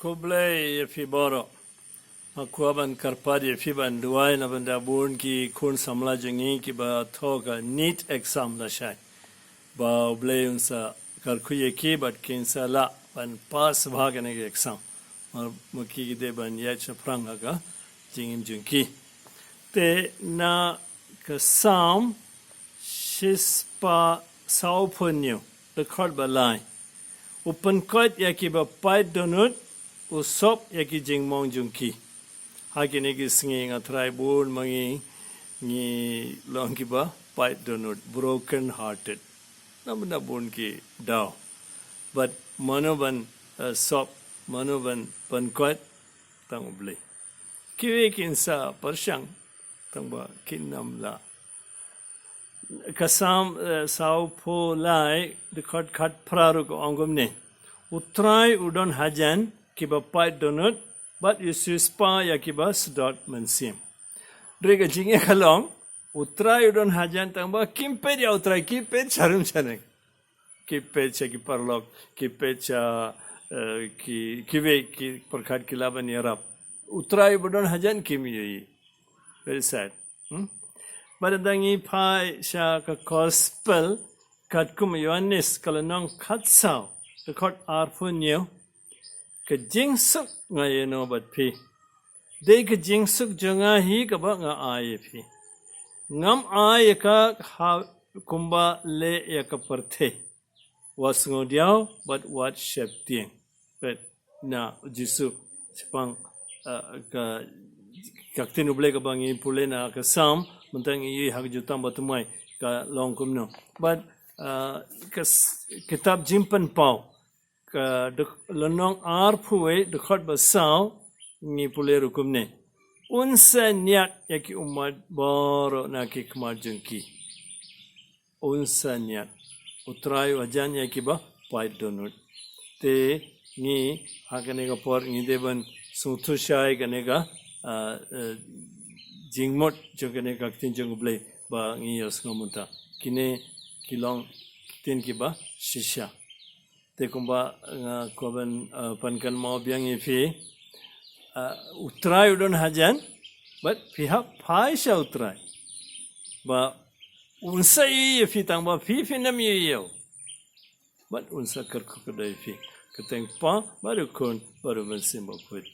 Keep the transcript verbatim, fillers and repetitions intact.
Khublei ïa phi baroh. Nga kwah ban kyrpad ïa phi ban duwai na bynta bun ki khun samla jong ngi kiba thoh ka NEET exam lashai. Ba U Blei un sa kyrkhu ïa ki bad kin sa lah ban pass bha kane ka exam. Ma, ma ki ki dei ban ïaid shaphrang ha ka jingim jong ki. Te na ka Salm shispah sawphew hynñiew, dkhot ba lai. U pynkoit ïa kiba pait dohnud, u sop ïa ki jingmong jong ki. Ha kine ki sngi nga trai bun ma ngi, ngi long kiba pait dohnud, broken hearted. Na bynta bun ki daw. Bad mano ban, eh, sop, mano ban pynkoit, tang U Blei. Kiwei kin sa pyrshang, tang ba kin ym lah. Ka Salm, eh, sawphew lai, dkhot khatphra ruh ka ong kumne. U Trai u don hajan kiba pait dohnud, bad u siewspah ïa kiba sdot mynsiem. Hynrei ka jingeh ka long, U Trai u don hajan tang ba kim peit ïa U Trai, ki peit sharum shaneng. Ki peit sha ki paralok, ki peit sha, eh, ki, kiwei ki pyrkhat ki lah ban ïarap. U Trai uba don hajan kim ïohi. Very sad. Hmm? Bad ynda ngi phai sha ka gospel katkum u Ïoannis ka lynnong khatsaw, dkhot arphew hynñiew. Ka jingsuk nga ïa no bad phi. Dei ka jingsuk jong nga hi kaba nga ai ïa phi. Ngam ai ïa ka ha kumba leh ïa ka pyrthei. Wat sngewdiaw bad wat sheptieng. Peit na Jisu shaphang, uh, ka, ka ktien U Blei kaba ngi pule na ka Salm, mynta ngi ïohi ha ka jutang ba thymmai ka long kumno. Bad, uh, ka s-, kitab Jingpynpaw, ka dk-, lynnong arphew wei, dkhot ba saw, ngi pule ruh kumne. Un sa ñiad ïa ki ummat baroh na ki khmat jong ki. Un sa ñiad. U Trai u hajan ïa kiba pait dohnud. Te ngi ha kane ka por ngi dei ban sngewthuh shai kane ka, ah, eh, jingmut jong kane ka ktien jong U Blei ba ngi ïohsngew mynta. Kine ki long ktien kiba shisha. Te kumba nga kwah ban, ah, pynkynmaw biang ïa phi. Ah, U Trai u don hajan, bad phi hap phai sha U Trai. Ba un sa ïohi ïa phi tang ba phi phin ym ïohi ïa u. Bad un sa kyrkhu kyrdoh ïa phi. Ka kyrteng Kpa, bad u Khun, bad u Mynsiem Bakhuid.